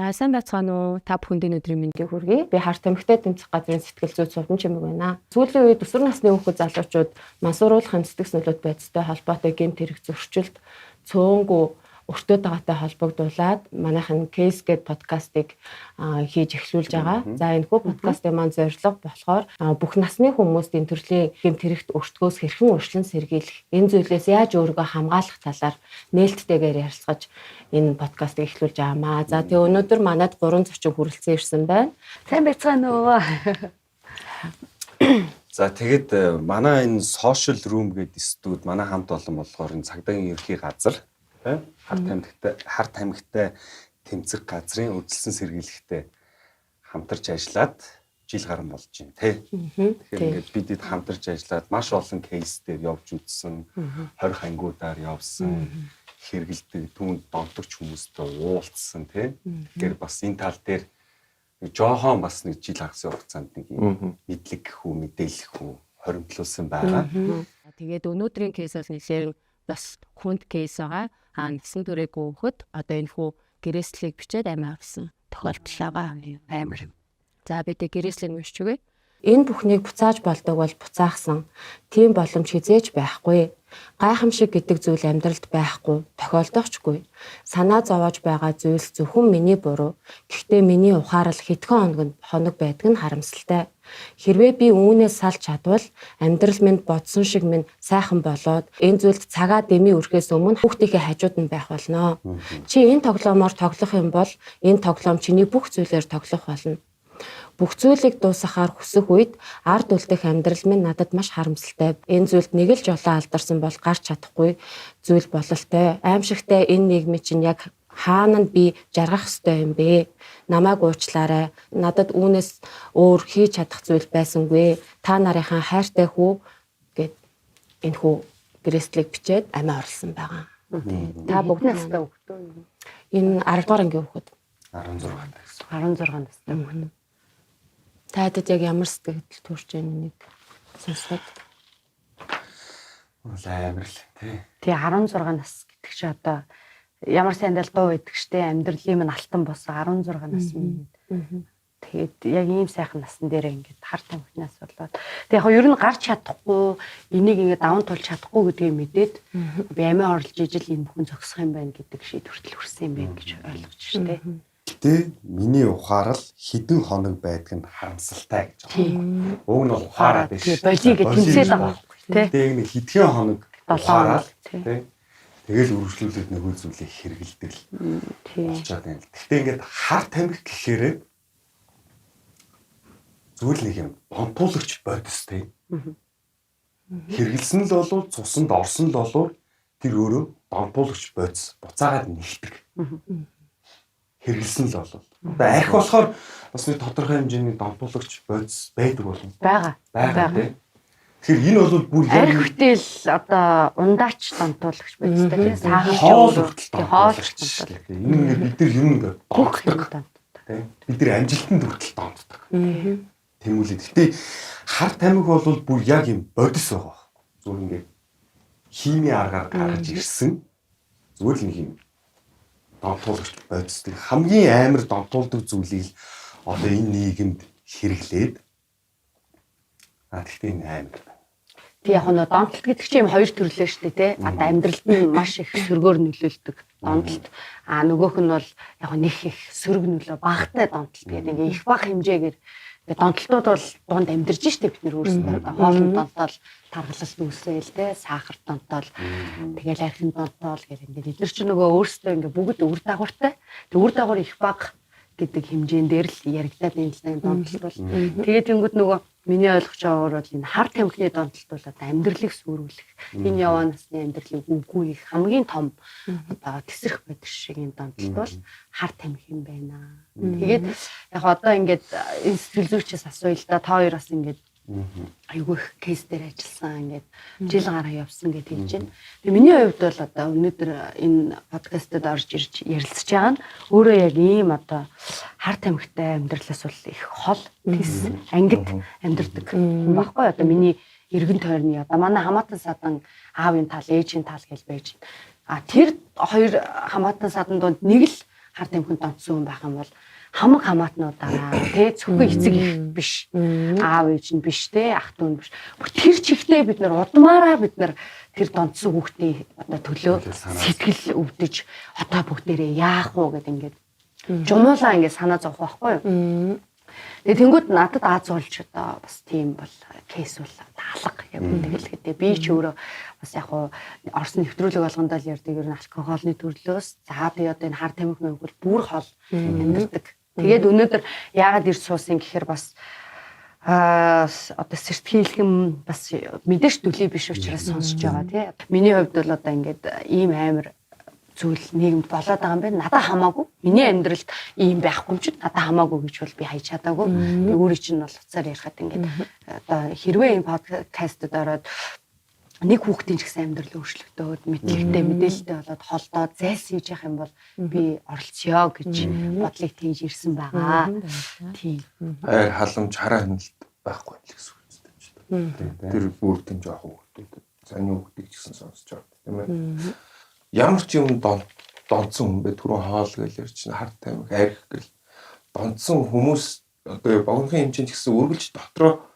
За, сайн байцгаана уу? Та бүхэнд өнөөдрийн мэндийг хүргэе. Би хар тамхитай тэмцэх газрын сэтгэл зүйч Сувдан Чимэг байна. Сүүлийн үед өсвөр насны хүүхэд залуучууд мансууруулах юм сэтгэл нөлөөт байцтай холбоотой гэмт хэрэг зөрчилд цөөнгүү өртөөд байгаатай холбогдуулаад манайхан Case гээд подкастыг хийж эхлүүлж байгаа. За, энэхүү подкастын маань зорилго болохоор бүх насны хүмүүст энэ төрлийн гэмт хэрэгт өртгөөс хэрхэн урьдчилан сэргийлэх, энэ зүйлээс яаж өөрийгөө хамгаалах талаар нээлттэйгээр ярилцгаж энэ подкастыг эхлүүлж байгаамаа. За, тэгээ өнөөдөр манад 3 зочин хүрэлцэн ирсэн байна. Сайн байцгаана уу? За, тэгэд манай энэ social room гэдэг студ манай хамт олон болохоор энэ цагдаагийн ерхий газар, тий, хар тамхитай тэмцэх газрын үржилсэн сэргийлэхтэй хамтарч ажиллаад жил гарan болж байна, тий. Тэгэхээр ингээд бид эд хамтарч ажиллаад маш олон case дээр явж үзсэн, 20 ангиудаар явсан, хэрэглэдэг, түүнд донтогч хүмүүстэй уулзсан, тий. Тэгэхээр бас энэ тал дээр нэг жоохон бас нэг жил хагасын хугацаанд нэг юм мэдлэг гэх үү, мэдээлэх үү хоримтлуулсан байгаа. Тэгээд өнөөдрийн case бол нэлээд бас хүнд case байгаа. А насан туршаагүй хүүхэд одоо энэ хүү гэрээслийг бичээд амиа авсан тохиолдол байгаа. Амар. За, бид гэрээслийг уншиж өгье. Энэ бүхнийг буцааж болдог бол буцаахсан. Тийм боломж хэзээ ч байхгүй. Гайхамшиг гэдэг зүйл амьдралд байхгүй, тохиолдохчгүй. Санаа зовоож байгаа зүйл зөвхөн миний буруу. Гэхдээ миний ухаарал хэдхэн хоног байдаг нь харамсалтай. Хэрвээ би үүнээс салж чадвал амьдрал минь бодсон шиг минь сайхан болоод энэ зүйлд цагаа дэмий үрэхээс өмнө хүүхдийнхээ хажууд нь байх болно. Чи энэ тоглоомоор тоглох юм бол энэ тоглоом чиний бүх зүйлээр тоглох болно. Бүх зүйлийг дуусгахаар хүсэх үед ард үлдэх амьдрал минь надад маш харамсалтай. Энэ зүйлд нэг л жолоо алдарсан бол гарч чадахгүй зүйл бололтой. Аймшигтай энэ нийгмийн чинь яг хаана нь би жаргах ёстой юм бэ? Намайг уучлаарай. Надад үүнээс өөр хийж чадах зүйл байсангүй. Та нарынхаа хайртай хүү гээд энэ хүү гэрээслийг бичээд амиа орлсон байгаа. Та бүгд настай хүүхэд үү? Энэ 10 дугаар ангийн хүүхэд. 16 таа гэсэн. 16 настай хүүхэд. Та хэд яг ямар сэтгэл төрж байна нэг сонсоход? Бол амар л, тий. Тий, 16 нас гэдэг чи одоо ямар сайн дал дуу байдаг штэ, амьдралын минь алтан босон 16 нас минь. Тэгээд яг ийм сайхан насн дээр ингээд хар тамхинаас болоод тэг яг ер нь гарч чадахгүй, энийг ингээд даван туулж чадахгүй гэдгийг мэдээд би амиа орлож ижил энэ бүхэн зогсох юм байна гэдэг шийдвэртэл хүрсэн юм байна гэж ойлгож штэ. Гэтэ миний ухаарал хэдэн хоног байдаг нь харамсалтай гэж байгаа юм. Уг нь бол ухаараад байна шүү. Болиг гэж тэмцээд байгаа байхгүй, тий. Тэгээ нэг хэдхэн хоног ухаарал, тий. Тэгэл үргэлжлүүлээд нөгөө зүйлийг хэрэгэлдэг л болчиход байна л. Гэтэ ингээд хар тамхи гэхээр зүгээр л нэг юм донтуулагч бодис, тий. Хэрэгэлсэн л болов, цусанд орсон л болов, тэр өөрөө донтуулагч бодис буцаагаад нэгдэг. Хэрэгэлсэн л болов. Одоо арх болохоор бас нэг тодорхой хэмжээний донтуулагч бодис байдаг болно. Байгаа. Байгаа, тий. Тэгэхээр энэ бол бүр яг арх бүтээл одоо ундаач донтуулагч бодистой, тий. Сахар хоол хүртэл донтуулагч. Энэ ингээд бид нар юм ингээд донтдог. Тий. Бид нар амжилтанд хүртэл донтдог. Тэмүүлээ. Гэтэ хар тамхи бол бүр яг юм бодис байгаа. Зүгээр ингээд химийн аргаар гаргаж ирсэн. Зүгээр л нэг юм донтуулагч бодис. Хамгийн амар донтуулдаг зүйлийг л одоо энэ нийгэмд хэрэглээд, а тэгтээ энэ амар. Тэг яг нь донтолт гэдэг чинь юм хоёр төрлөө шүү дээ, тий. Одоо амьдралд нь маш их сөргөөр нөлөөлдөг донтолт. А нөгөөх нь бол яг нэг их сөрөг нөлөө багатай донтолт гэдэг ингээ их бага хэмжээгээр. Тэгээ донтолтууд бол дунд амьдарч штэ бид нэр өөрсдөө. Хоолнд донтоол, таргалалт үүсээл, те, сахар донтоол, тэгэл архин донтоол гэх ингээд эдгээр чинь нөгөө өөрсдөө ингээ бүгд үр дагавартай. Тэг үр дагавар их бага гэдэг хэмжээн дээр л яригадаад энэ л донтолт бол. Тэгээд тэнгууд нөгөө миний ойлгож байгаагаар бол энэ хар тамхины донтолт бол одоо амьдралыг сүрүүлэх, энэ яваа насны амьдралыг үгүй их хамгийн том одоо тесрэх бодис шиг энэ донтолт бол хар тамхи юм байна. Тэгээд яг одоо ингээд энэ сэтгэл зүйчээс асууя л да. Та хоёр бас ингээд айгүй их case дээр ажилласан, ингээд жил гараа явсан гэж хэлж байна. Тэгээ миний хувьд бол одоо өнөөдөр энэ подкастад орж ирж ярилцж байгаа нь өөрөө яг ийм одоо хар тамхитай амьдралаас бол их хол, тэс ангид амьдардаг хүн байхгүй. Одоо миний эргэн тойрны одоо манай хамаатан садан аавын тал, ээжийн тал гэж байж. А тэр хоёр хамаатан садан дунд нэг л Хар тамхинд донтсон хүн байх юм бол хамаг хамаатнуудаараа тий зөвхөн эцэг их биш, аав ээж нь биш тий ах дүү нь биш. Бүр тэр чигтээ бид нар удмаараа бид нар тэр донтсон хүүхдийн одоо төлөө сэтгэл өвдөж одоо бүгдээрээ яах уу гэд ингээд жумуулаа ингээд санаа зовх байхгүй юу. Тэгээ тэнгууд надад аз болж одоо бас тийм бол кейс бол алга яг үнэтэй л гэдэг. Би ч өөрөө бас яг уу Орос нэвтрүүлэг болгондоо л ярьдаг ер нь алкоголны төрлөөс за би одоо энэ хар тамхи мэмхэл бол бүр хол амьдардаг. Тэгээд өнөөдөр яагаад ирж суусан гэхээр бас одоо сэртгийлхэм бас мэдээж дүлий биш учраас сонсож байгаа тий. Миний хувьд бол одоо ингээд ийм амар зүйл нийгэмд болоод байгаа юм байна. Надад хамаагүй. Миний амьдралд ийм байхгүй юм чинь надад хамаагүй гэж бол би хайж чадаагүй. Тэгээ өөрийн чинь бол уцаар ярихад ингээд одоо хэрвээ энэ подкастд ороод нэг хүүхдийн ч гэсэн амьдрал өөрчлөгдөөд мэдлэгтэй мэдээлэлтэй болоод холдоод зайлс хийж явах юм бол би оролцъё гэж бодлыг тийж ирсэн байгаа. Тийм. Хайр халамж хараа хяналт байхгүй л гэсэн үг юм шүү дээ. Тэр бүр тийм жоох хүүхдүүд саний хүүхдийг ч гэсэн сонсож байгаа тийм ээ. Ямар ч юм донцсон хүн бэ түрүүн хоол гэж ярьж чинь хар тамхи арх гэл донцсон хүмүүс одоо богинохон хэмжээнд ч гэсэн үргэлж дотроо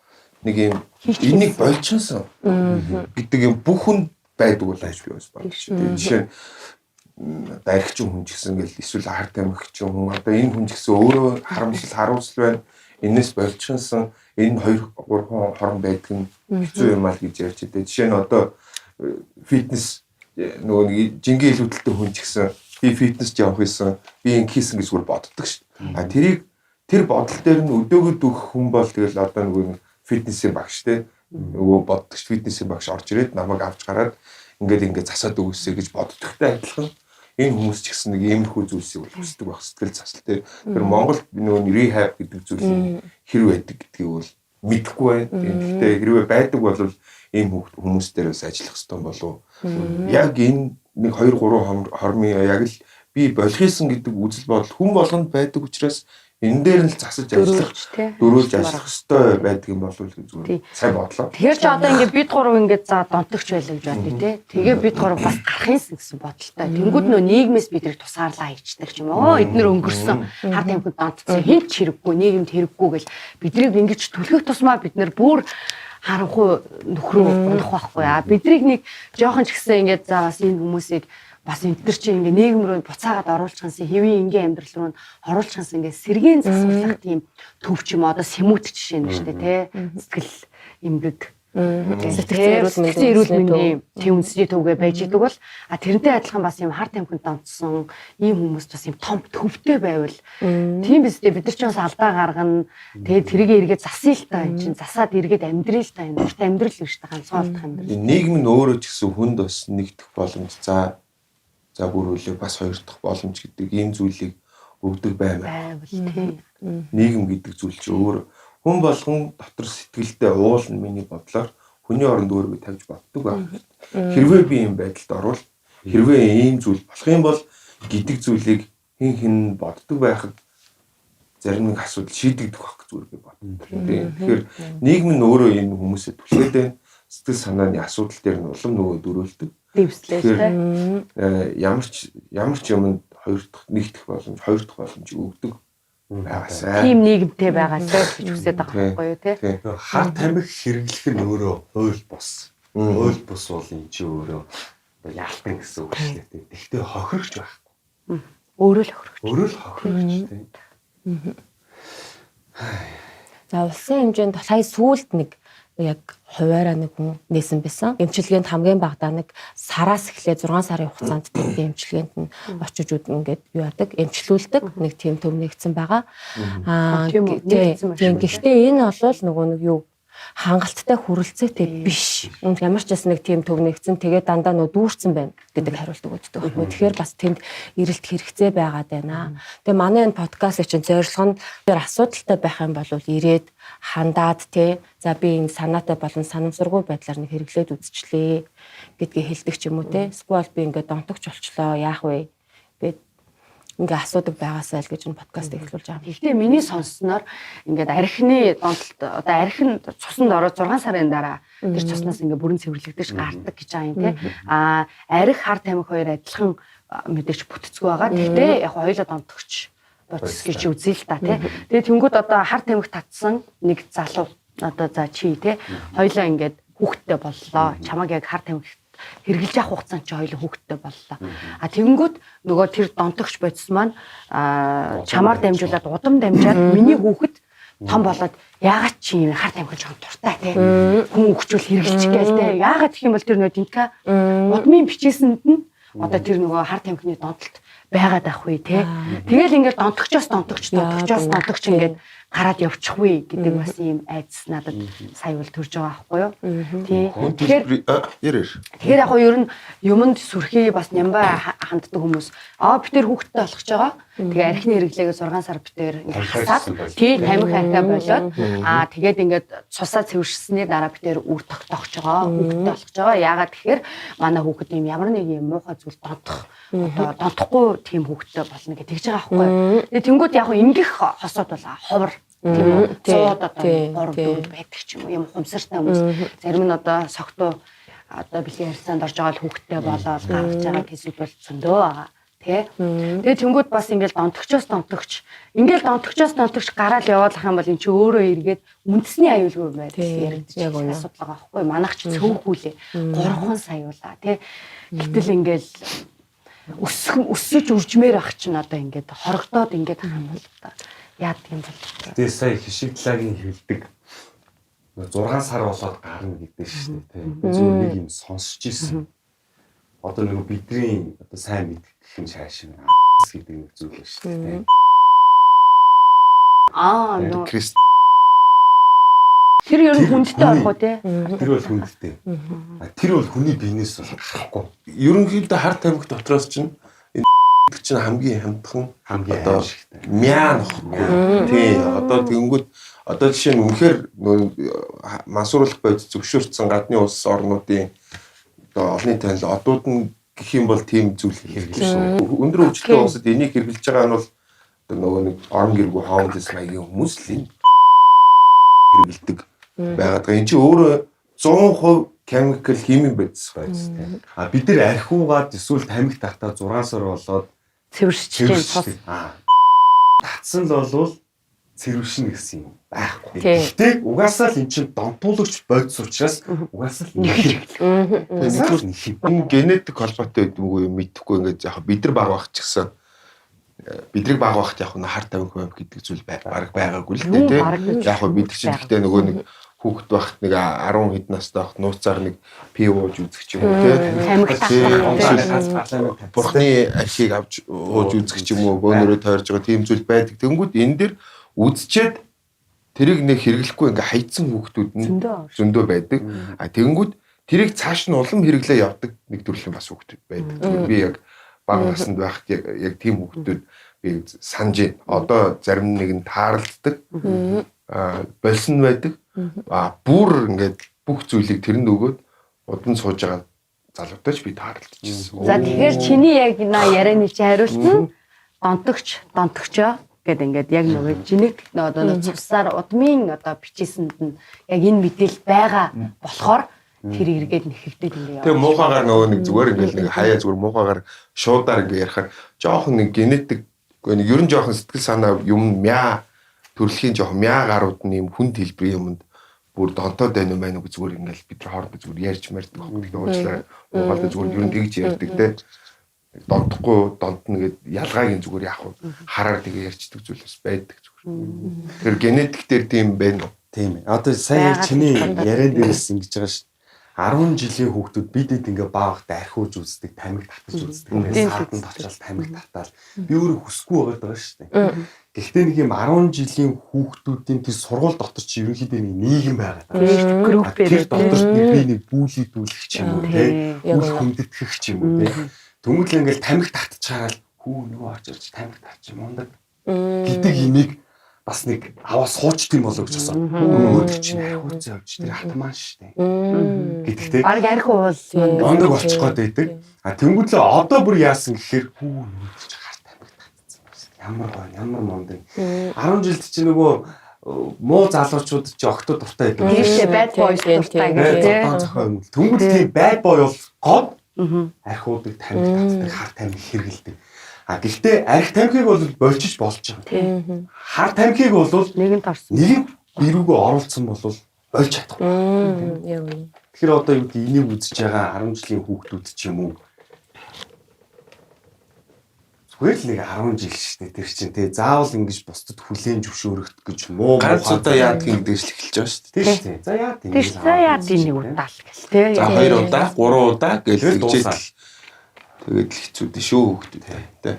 нэг юм энийг болчихсон гэдэг юм бүх хүн байдаг бол аж би бас бодож байна. Жишээ нь баригчин хүн ч гэсэн гэл эсвэл хар тамхичин хүн одоо энэ хүн ч гэсэн өөрөө харамсал харуулсал байна. Энэс болчихсон энэ 2 3 хорон байдаг нь хэцүү юм аа л гэж ярьж байдаг. Жишээ нь одоо фитнес нөгөө нэг жингийн илүүдэлтэй хүн ч гэсэн би фитнест явах хийсэн, би ингэ хийсэн гэж зүгээр боддог шүү дээ. А тэрийг тэр бодол дээр нь өдөөгд өгөх хүн бол тэгэл одоо нөгөө фитнесийн багш те нөгөө боддог ш фитнесийн багш орж ирээд намайг авч гараад ингээд ингээд засаад өгөөсэй гэж боддогтой адилхан энэ хүмүүс ч гэсэн нэг иймэрхүү зүйлсийг бол хүсдэг байх сэтгэл засал те. Тэр Монголд нөгөө рехаб гэдэг зүйл хэр байдаг гэдгийг бол мэдэхгүй байна. Гэхдээ хэрвээ байдаг бол ийм хүмүүс дээр бас ажиллах хэрэгтэй болов. Яг энэ нэг 2 3 хормын яг л би болохийсэн гэдэг үзэл бодол хүн болгонд байдаг учраас энэ дээр нь л засаж ажиллах, дөрүүлж ажиллах ёстой байдаг юм болов уу гэж зүгээр сайн бодлоо. Тэгэхээр чи одоо ингээд бид гурав ингээд за донтогч байлаа гэж бодъё те. Тэгээ бид гурав бас гарах юмсан гэсэн бодолтой. Тэнгүүд нөө нийгмээс бид нарыг тусгаарлаа хийчдэг ч юм уу. Эднэр өнгөрсөн хар тамхинд донтцсон хинт ч хэрэггүй, нийгэмд хэрэггүй гэл бидрийг ингэж түлхэх тусмаа бид нар бүр харанхуй нөхрөө унах байхгүй. А бидрийг нэг жоохон ч гэсэн ингээд за бас энэ хүмүүсийг бас энэ төр чи ингээ нийгэм рүү буцаагаад оруулчихсан хэвийн ингийн амьдрал руу оруулчихсан ингээ сэргийн засварлах тийм төв ч юм одоо сэмүүт жишээ нь шүү дээ тий сэтгэл эмгэг сэтгэл эрүүл мэндийн тийм үндэсний төвгээ байж идэг бол а тэрнтэй адилхан бас юм хар тамхинд донтсон ийм хүмүүс бас юм том төвтэй байвал тийм биз дээ бид нар ч бас алдаа гаргана тэгээд тэрийг эргээд засъя л та энэ чинь засаад эргээд амьдрий л та энэ урт амьдрал биш та ганцхан олдох амьдрал. Нийгэм нь өөрөө ч гэсэн хүнд бас нэгдэх боломж за бүрүүлээ бас хоёр дахь боломж гэдэг ийм зүйлийг өгдөг баймаар. Байвал тийм. Нийгэм гэдэг зүйл чи өөр хүн болгон дотор сэтгэлдээ уулна миний бодлоор хүний оронд өөрийгөө тавьж боддог байх. Хэрвээ би ийм байдалд орвол хэрвээ ийм зүйл болох юм бол гэдэг зүйлийг хэн хэн боддог байхад зарим нэг асуудал шийдэгдэх байх гэж зүгээр би боддог. Тэгэхээр нийгэм нь өөрөө энэ хүмүүсээ түлхээд байна. Сэтгэл санааны асуудал дээр нь улам нөгөө дөрөөлдөг. Дэвслээ тэ. Ямар ч юмд хоёр дахь нэгдэх боломж, хоёр дахь боломж өгдөг байгаасай. Тийм нийгэмтэй байгаасай гэж хүсэж байгаа байхгүй юу тэ. Хар тамхи хэрэглэх нь өөрөө хууль бус. Хууль бус бол энэ чи өөрөө яалтан гэсэн үг шүү дээ. Тэгвэл хохирогч байхгүй. Өөрөө л хохирогч. Өөрөө л хохирогч тэ. За улсын хэмжээнд сая сүүлд нэг яг хуваараа нэг хүн нээсэн байсан. Эмчилгээнд хамгийн багадаа нэг сараас эхлээ 6 сарын хугацаанд тийм эмчилгээнд нь очиж ингээд юу яадаг, эмчлүүлдэг нэг тийм төв нэгдсэн байгаа. Аа тийм гэхдээ энэ бол нөгөө нэг юу хангалттай хүрэлцээтэй биш. Ямар ч бас нэг тийм төв нэгдсэн тэгээ дандаа нөө дүүрсэн байна гэдэг хариулт өгöd байхгүй. Тэгэхээр бас тэнд эрэлт хэрэгцээ байгаад байна. Тэгээ манай энэ подкастын чинь зорилго нь тэр асуудалтай байх юм бол ирээд хандаад те за би энэ санаатай болон санамсаргүй байдлаар нэг хэрэглээд үзчихлээ гэдгийг хэлдэг ч юм уу те. Эсвэл би ингээд донтогч болчлоо яах вэ гэд ингээ асуудаг байгаасай л гэж энэ подкастыг эхлүүлж байгаа. Гэхдээ миний сонссноор ингээд архины донтолт одоо архин цуснд ороод 6 сарын дараа тэр цуснаас ингээ бүрэн цэвэрлэгдэж гардаг гэж байгаа юм те. А арх хар тамхи хоёр адилхан мэдээч бүтцгүй байгаа. Гэхдээ яг хоёулаа донтогч бодис гэж үзье л та тий. Тэгээ тэнгууд одоо хар тамхи татсан нэг залуу одоо за чи тий хоёулаа ингээд хүүхэдтэй боллоо. Чамаг яг хар тамхи хэрглэж авах хугацаанд чи хоёулаа хүүхэдтэй боллоо. А тэнгууд нөгөө тэр донтогч бодис маань чамаар дамжуулаад удам дамжаад миний хүүхэд том болоод яагаад чи юм хар тамхи жоон дуртай те хүн өгчүүл хэрэглчих гээл те яагаад гэх юм бол тэр нөгөө динка удмын бичээсэнд нь одоо тэр нөгөө хар тамхины донтолт байгаад ах вэ те тэгэл ингээд донтогчоос донтогч донтогчоос донтогч ингээд гараад явчих вэ гэдэг бас ийм айдас надад сая бол төрж байгаа байхгүй юу. Тий. Тэгэхээр ярэр. Тэгэхээр яг юу ер нь юмд сүрхий бас нямбай ханддаг хүмүүс аа би тэр хүүхэдтэй болох гэж байгаа. Тэгээ архины хэрэглээгээ 6 сар битээр ингээд хасаад тий тамхи архиа болоод аа тэгээд ингээд цусаа цэвэршсэний дараа битээр үр тогтоох байгаа. Хүүхэдтэй болох гэж байгаа. Яагаад тэгэхээр манай хүүхэд ийм ямар нэг юм муухай зүйл донтох одоо донтохгүй тийм хүүхэдтэй болно гэж тэгж байгаа байхгүй юу. Тэгээ тэнгууд яг ингэх хосууд бол ховор тийм үү. 100 одоо 3 4 байдаг ч юм уу юм хумсартай хүмүүс. Зарим нь одоо согтуу одоо бэлгийн харилцаанд орж байгаа л хүүхэдтэй болоод гаргаж байгаа кейсүүд бол зөндөө байгаа. Тэ. Тэгээ тэнгууд бас ингээл донтогчоос донтогч ингээл донтогчоос донтогч гараал яваалах юм бол эн чи өөрөө эргээд үндэсний аюулгүй байдал яригдчих асуудал байгаа байхгүй. Манайх ч цөөхүүлээ 3 сая уулаа тэ. Гэтэл ингээл өсөж үржмээр ах чинь одоо ингээд хорогдоод ингээд ах юм бол одоо яадаг юм бол. Тэгээ сая хишигдлагийн хэлдэг 6 сар болоод гарна гэдэг шүү дээ тий. Би зөв нэг юм сонсч ирсэн. Одоо нөгөө бидний одоо сайн мэдгэх юм шааш юм гэдэг нэг зүйл шүү дээ тий. Аа нөгөө Крист тэр ер нь хүндтэй орох уу те? Тэр бол хүндтэй. А тэр бол хүний биенээс бол гарахгүй. Ерөнхийдөө хар тамхи дотроос чинь энэ чинь хамгийн хямдхан хамгийн одоо аимшигтай. Мяа нөхгүй. Тий. Одоо тэгэнгүүт одоо жишээ нь үнэхээр мансууруулах бодис зөвшөөрсөн гадны улс орнуудын одоо олонний танил одууд нь гэх юм бол тийм зүйл хэрэглэж байна. Өндөр хөгжилтэй улсад энийг хэрэглэж байгаа нь бол одоо нөгөө нэг орон гэргүй homeless маягийн хүмүүс л энэ хэрэглэдэг байгаад байгаа. Энд чинь өөрөө 100% chemical химийн бодис Бодис тий. А бид нар архиугаад эсвэл тамхи татаа 6 сар болоод Цэвэршиж чинь цус. Аа. Татсан л болвол цэвэршнэ гэсэн юм байхгүй. Тий. Гэхдээ угаасаа л эн чинь донтуулагч бодис учраас угаасаа л нэхэх. Угаасаа л нэхэх. Энэ генетик холбоотой гэдэг юм уу мэдэхгүй ингээд яг бид нар баг байх ч гэсэн бидрийг баг байхад яг нэг хар тамхи бамх гэдэг зүйл баг байгаагүй л дээ тий. Яг хөө бид чинь гэхдээ нөгөө нэг хүүхэд байхад нэг 10 хэд настай байхад нууцаар нэг пив ууж үзэх ч юм уу тий. Тамхи татах. Бурхны архийг авч ууж үзэх ч юм уу бөөнөрөө тойрж байгаа тийм зүйл байдаг. Тэнгүүд энэ дэр үзчихэд тэрийг нэг хэрэглэхгүй ингээ хайцсан хүүхдүүд нь зөндөө байдаг. А тэнгүүд тэрийг цааш нь улам хэрэглээ явдаг нэг төрлийн бас хүүхдүүд байдаг. Тэгэхээр би яг бага наснд байхад яг тийм хүүхдүүд би санаж байна. Одоо зарим нэг нь тааралддаг. Болсон байдаг. А бүр ингээд бүх зүйлийг тэрэнд өгөөд удан сууж байгаа залуутай ч би тааралдчихсан. За тэгэхээр чиний яг на ярианы чи хариулт нь донтогч донтогчоо гэд ингээд яг нөгөө генетик одоо цусаар удмын одоо бичээсэнд нь яг энэ мэдээлэл байгаа болохоор тэр эргээд нэхэгдээд ингээд яваа. Тэгээ муухагаар нөгөө нэг зүгээр ингээд нэг хаяа зүгээр муухагаар шуудаар ингээд ярихаар жоохон нэг генетик нэг ерөн жоохон сэтгэл санаа юм мяа төрөлхийн жоохон мяа гарууд нь юм хүнд хэлбэрийн юмд бүр донтоод байна уу мэн үү зүгээр ингээд бид нар хоорондоо зүгээр ярьж мардаг байхгүй. Тэгээ уучлаарай. Муухалтай зүгээр ер нь тэгж ярьдаг те. Донтохгүй донтно гэд ялгааг нь зүгээр яах вэ? Хараар тэгээ ярьчдаг зүйл бас байдаг зүгээр. Тэгэхээр генетик дээр тийм байна уу? Тийм ээ. Одоо сая чиний яриан дээрээс ингэж байгаа ш. 10 жилийн хүүхдүүд бидэд ингээ баавахтай архиуж үздэг, тамхи татаж үздэг. Саатанд очоод тамхи татаал. Би өөрөө хүсэхгүй байгаад байгаа шүү дээ. Гэхдээ нэг юм 10 жилийн хүүхдүүдийн тэр сургууль дотор чи ерөнхийдөө нэг нийгэм байгаа. Группээр тэр дотор нэг би нэг бүүлийдүүлэх ч юм уу те. Үл хүндэтгэх ч юм уу те. Тэнгүүтэл ингээл тамхи татчихаараа хүү нөгөө очиж ирж тамхи татчих мундаг гэдэг имийг бас нэг аваа суучт юм болоо гэж бодсон. Нөгөөдөг чинь архиуцсан явж тэр атман штэ. Гэдэгтэй. Бараг архи уул мундаг болчих гээд байдаг. А тэнгүүтлээ одоо бүр яасан гэхээр хүү нөгөөдөг чинь хар тамхи татсан юм шиг. Ямар гоё, ямар мундаг. 10 жилд чи нөгөө муу залуучууд чи октод дуртай байдаг. Тийм шүү, bad boys дуртай гэх тийм. Тэнгүүт тийм bad boy бол гол. Архи уудаг, тамхи татдаг, хар тамхи хэрэглэдэг. А гэхдээ архи тамхиг бол болчиж болж байгаа. Хар тамхиг бол Нэгэнт орсон. нэгэн бирүүгөө оруулсан бол болж чадахгүй. Яг үнэ. Тэгэхээр одоо юу гэдэг энийг үзэж байгаа 10 жилийн хүүхдүүд ч юм уу зүгээр л нэг 10 жил шүү дээ тэр чинь тий заавал ингэж бусдад хүлээн зөвшөөрөх гэж муу Ганц удаа яадгийг гэдэг л эхэлж байгаа шүү дээ. тий шүү дээ. За яад Тийш за яа тийм нэг удаа л гэл те. За хоёр удаа, гурван удаа гэл Тэгэл тэгжээд дуусаа. л тэгээд л хэцүү дээ шүү хүүхдүүд тий.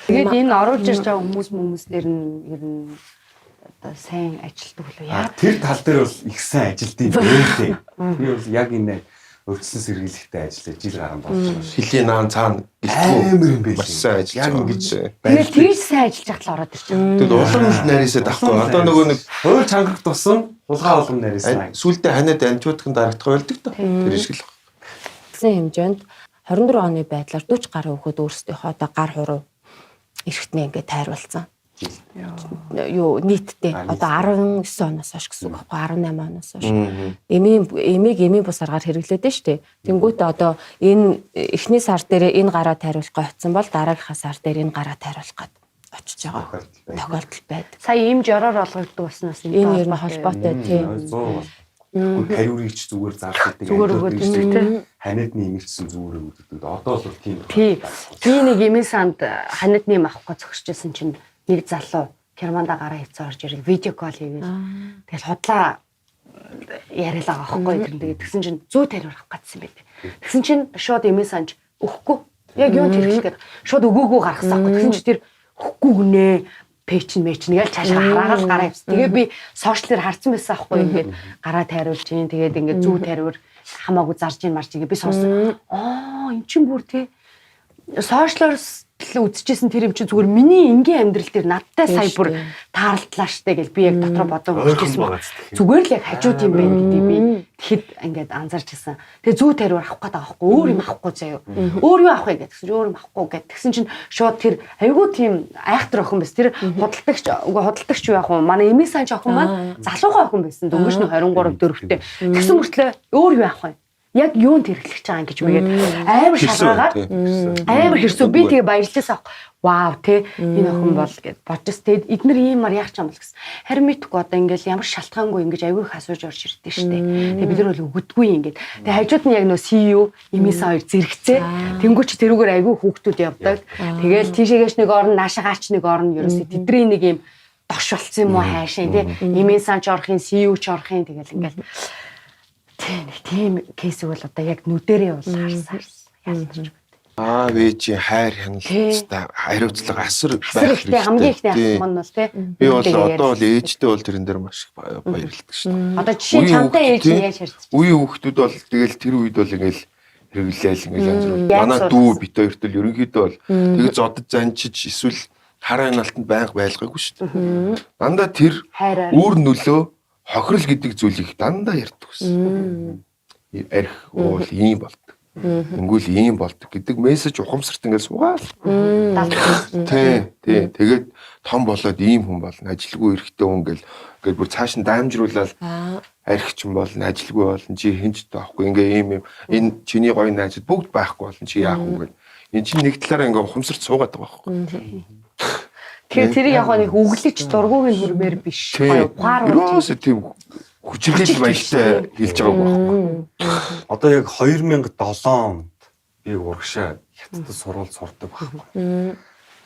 Тэгээд энэ оруулж ирж байгаа хүмүүс дээр нь ер нь одоо сайн ажилтдаг болов яа. Тэр тал дээр бол их сайн ажилтیں байлээ. Би бол яг энэ урьдчилан сэргийлэхтэй ажиллаж жил гарan болж байгаа шүү. Хөлийн наан цаана гэлтгүү Амар юм байлээ. Маш сайн ажиллаж Яг байгаа. ингэж Тэгээд тийш сайн ажиллаж байхад л ороод ирж байгаа. Тэгэл улам л нарийсаад ахгүй. Одоо нөгөө нэг хууль чангах тусам хулгай улам нарийсан. сүулдэ ханиад антибиотикын дарагдах байлдаг та. Тэр шиг л. Гэсэн хэмжээнд 24 оны байдлаар 40 гаруй хүүхэд өөрсдийнхөө одоо гар хуруу эрхтнээ ингээд тайруулсан. Юу нийтдээ одоо 19 оноос хойш гэсэн үг байхгүй 18 оноос хойш. Эмийн эмийг эмийн бус аргаар хэрэглээд нь штэ. Тэнгүүтээ одоо энэ эхний сар дээр энэ гараа тайруулах гэж очсон бол дараагийнхаа сар дээр энэ гараа тайруулах гээд очиж байгаа тохиолдол байдаг. Сая ийм жороор олгогддог болсноос Энэ ер нь холбоотой тийм. 100 бол. Гэхдээ тариурыг ч зүгээр зардаг. Зүгээр өгөөд байдаг, тий. Ханиадны имэрчсэн зүгээр өгдөг. Одоо бол тийм. Тий. Би нэг эмийн санд ханиадны юм авахгүй зогсож исэн чинь нэг залуу Германда гараа хөвцөө орж ирэл видео кол хийгээл. Тэгэл худлаа яриалаа байгаа байхгүй тэр тэгээд тэгсэн чинь зүү тариур авах гэсэн байт. Тэгсэн чинь шууд эмийн санж өгөхгүй. Яг юунд хэрэглэх гээд шууд өгөөгөө гаргасан байхгүй. Тэгсэн чинь тэр өгөхгүй гинэ пэйч нь мэйч нь гээл цаашаа хараагаал гараа явсан. Тэгээ би сошиал дээр харсан байсан аахгүй ингээд гараа тайруулж чинь тэгээд ингээд зүү тариур хамаагүй зарж ин марж ингээд би сонсон. Аа эн чинь бүр тий сошиалор л үзчихсэн тэр юм чинь зүгээр миний энгийн амьдрал дээр надтай сая бүр тааралдлаа штэ гэл би яг дотроо бодоо өгчихсэн баг. Зүгээр л яг хажууд юм байна гэдгийг би тэгэхэд ингээд анзаарч ирсэн. Тэгээ зүү тариур авах гээд байгаа байхгүй өөр юм авахгүй заяа. Өөр юу авах вэ гэсэн чинь өөр юм авахгүй гэд тэгсэн чинь шууд тэр айгүй тийм айхтар охин байсан. Тэр худалдагч үгүй худалдагч юу яах вэ? Манай эмийн санч охин маань залуухан охин байсан. Дөнгөж нь 23 4-тэй. Тэгсэн мөртлөө өөр юу авах вэ? Яг юунд хэрэглэж байгаа юм гэж мэгээд амар шалгаагаад амар хэрсүү би тэгээ баярлалаас авах вау те энэ охин бол гэд бодчихс те эднэр иймар яах ч юм бол гэсэн харин мэдхгүй одоо ингээл ямар шалтгаангүй ингэж аягүй их асууж орж ирдэ штэ тэгээ бид нар бол өгдөггүй ингээд тэгээ хажууд нь яг нөө CEO эмээсээ хоёр зэрэгцээ тэнгуүч тэрүүгээр аягүй хүүхдүүд явдаг тэгээл тийшээгээч нэг орно наашаагаач нэг орно ерөөсөө тэдний нэг юм дорш болцсон юм уу хайшаа те эмээ санч орохын CEO ч орохын тэгэл ингээл тий нэг тийм кейсийг бол одоо яг нүдэрээ бол харсан. Ялцчих. Аав ээжийн хайр хяналт хариуцлага асар Асар ихтэй хамгийн ихний асуулт нь бол тий. Би бол одоо бол ээжтэй бол тэрэн дээр маш их баярлдаг шүү дээ. Одоо жишээ чамтай ээж нь яаж харьцаж Үеийн хүүхдүүд бол тэгэл тэр үед бол ингээл хэрэглээл ингээл янз бүр. Яаж Манай дүү суулгасан? бит хоёрт л ерөнхийдөө бол тэг зодод занчиж эсвэл хараа хяналтанд байнга байлгаагүй шүү дээ. Дандаа тэр хайраар үр нөлөө хохирол гэдэг зүйлийг дандаа ярьдаг гэсэн. Арх уул ийм болдог. Ингүүл ийм болдог гэдэг мессеж ухамсарт ингээл суугаал. даалгавар. Тий, тий. Тэгээд том болоод ийм хүн болно, ажилгүй эрэхтэй хүн гэл ингээд бүр цааш нь дамжруулаад архич юм болно, ажилгүй болно, чи хинч таахгүй ингээ ийм юм. Энэ чиний гоё найзууд бүгд байхгүй болно, чи яах вэ гэл. Энэ чинь нэг талаараа ингээ ухамсарт суугаад байгаа байхгүй. Тэгэхээр тэрийг яг нэг өглөж дургуг нь хүрмээр биш. Тий. Гоё ухаар болж Ерөөсөө тийм хүчирхийлэл маягтай хэлж байгааг байхгүй. Одоо яг 2007 онд би урагшаа хятадд сурвал сурдаг байхгүй.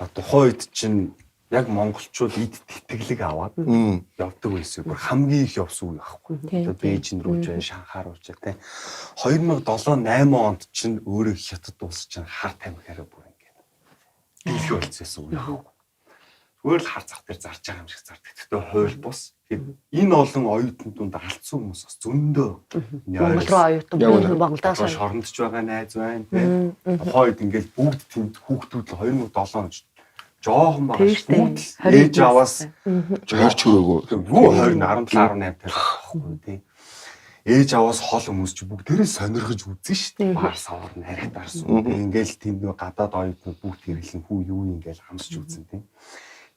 А тухайн үед чинь яг монголчууд эд тэтгэлэг аваад явдаг байсан. Бүр хамгийн их явсан үе байхгүй. Одоо Бээжин рүү ч байна, Шанхай руу ч тийм. 2007 8 онд чинь өөрөө хятад улс чинь хар тамхиараа бүр ингээд дийлхий болцсон үе байхгүй. Зүгээр л хар зах дээр зарж байгаа юм шиг зардаг. Гэхдээ хууль бус. Тэгэхээр энэ олон оюутан дунд алдсан хүмүүс бас зөндөө. Монгол руу оюутан Яг үнэ. Монголдоос Одоо шорондч байгаа найз байна тийм. Тухайн үед ингээл бүгд тэнд хүүхдүүд л 2007 онд жоохон байгаа Тийм ш. шүү дээ. Бүгд л ээж аваас Жорч хүрээгүй. юу 20 17 18 тал байхгүй тийм. Ээж аваас хол хүмүүс чи бүгдээрээ сонирхож үзэн шүү дээ. Баар савар нарих дарсан. Ингээл тэнд нөө гадаад оюутнууд бүгд хэрэглэн хүү юу ингээл хамсч үзэн тийм.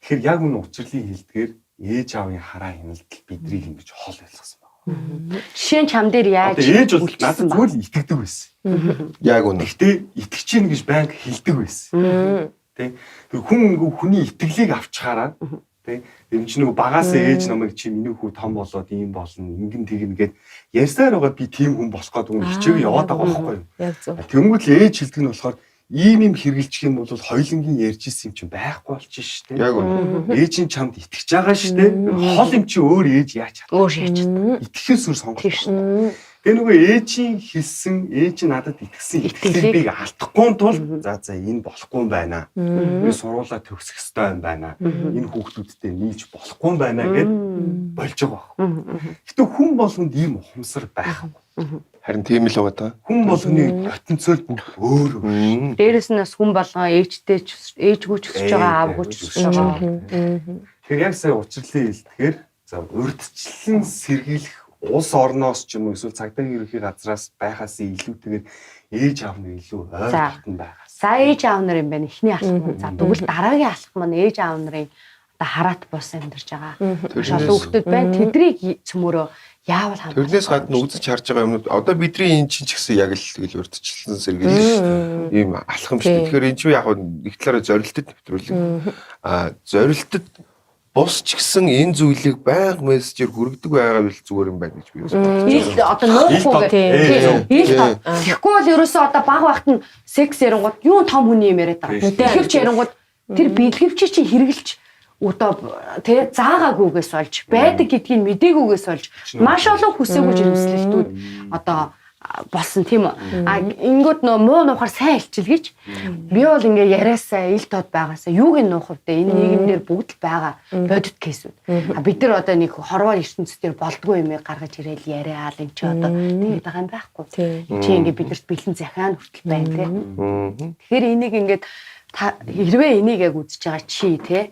Тэгэхээр яг үн учирлын хэлдгээр ээж аавын хараа хяналтал бидрийг ингэж хол ойлгосон байна. Жишээ нь чам дээр яаж Одоо ээж бол надад үйлчилсэн ба? зүгээр л итгэдэг байсан. Яг үнэ. Гэхдээ итгэж гин гэж байнга хэлдэг байсан. Тэ. Тэр хүн нөгөө хүний итгэлийг авчхаараа тэ. Тэр чинь нөгөө багаас ээж намайг чи миний хүү том болоод ийм болно, ингэн тэгнэ гэд ярьсаар байгаа би тийм хүн болох гээд хүн хичээг яваад байгаа байхгүй юу? Яг зөв. Тэнгүүт л ээж хэлдэг нь болохоор ийм юм хэрэгжилчих юм бол хоёулангийн ярьж исэн юм чинь байхгүй болчих шүү дээ. Яг үнэ. Ээж нь чамд итгэж байгаа шүү дээ. Хол юм чи өөр ээж яаж чадах? Өөр яаж чадах. Итгэхээс өөр сонголт. Тийм шүү. Тэгээ нөгөө ээжийн хэлсэн, ээж нь надад итгэсэн итгэлийг би алдахгүй тул за за энэ болохгүй юм байна. Би сургуулаа төгсөх ёстой юм байна. Энэ хүүхдүүдтэй нийлж болохгүй юм байна гэд болж байгаа байхгүй. Гэтэ хүн болгонд ийм ухамсар байхгүй. Харин тийм л байгаа даа. Хүн болгоны потенциал бүгд өөр өөр. Дээрэс нь бас хүн болгон ээжтэй ч ээжгүй ч өсөж байгаа, аавгүй ч өсөж байгаа. Тэгэхээр яг сая учирлын хэлдгээр за урдчлан сэргийлэх улс орноос ч юм уу эсвэл цагдаагийн ерөнхий газраас байхаас илүүтэйгээр ээж аав нь илүү ойр дотн байгаас. За ээж аав нар юм байна. Эхний алхам. За тэгвэл дараагийн алхам маань ээж аав нарын одоо хараат бус амьдарч байгаа. Маш олон хүүхдүүд байна. Тэдрийг цөмөрөө яавал хамгаалах. Тэрнээс гадна үзэж харж байгаа юмнууд одоо бидний энэ чинь ч гэсэн яг л тэгэл урдчилсан сэргийлэх ийм алхам шүү дээ. Тэгэхээр энэ чинь яг нэг талаараа зорилтод нэвтрүүлэг. Аа зорилтод бус ч гэсэн энэ зүйлийг байнга мессежээр хүргэдэг байгаа бол зүгээр юм байна гэж би бодож байна. Ил одоо нуухгүй гэх. Ил тэгэхгүй бол ерөөсөө одоо баг багт нь секс ярингууд юу том хүний юм яриад байгаа. Бэлгэвч ярингууд тэр бэлгэвчийг чинь хэрэгжилж одоо тэ заагаагүйгээс болж байдаг гэдгийг мдэггүйгээс болж маш олон хүсээгүй жирэмслэлтүүд одоо болсон тийм үү. А ингэод нөө муу нуухаар сайн илчил гэж би бол ингээ яриасаа ил тод байгаасаа юуг нь нуух вэ? Энэ нийгэмдэр бүгд л байгаа бодит кейсүүд. А бид нар одоо нэг хорвоо ертөнцийн дээр болдгоо юм гаргаж ирээл яриаал энэ чи одоо тэгээд байгаа юм байхгүй. Чи ингээ биднэрт бэлэн захиан хүртэл байна те. Тэгэхээр энийг ингээд та хэрвээ энийг яг үзэж байгаа чи те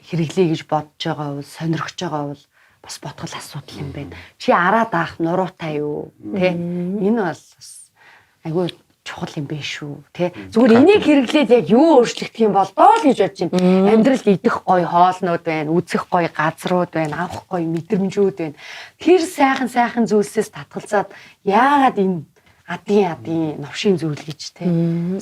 хэрэглэе гэж бодож байгаа бол сонирхож байгаа бол бас ботгол асуудал юм байна. Чи араа даах нуруутай юу? Тэ? Энэ бол бас айгүй чухал юм биш шүү. Тэ? Зүгээр энийг хэрэглээд яг юу өөрчлөгдөх юм бол доо л гэж бодож байна. Амьдралд идэх гоё хоолнууд байна, үзэх гоё газрууд байна, авах гоё мэдрэмжүүд байна. Тэр сайхан сайхан зүйлсээс татгалзаад яагаад энэ адын новшийн зүйл гэж тэ?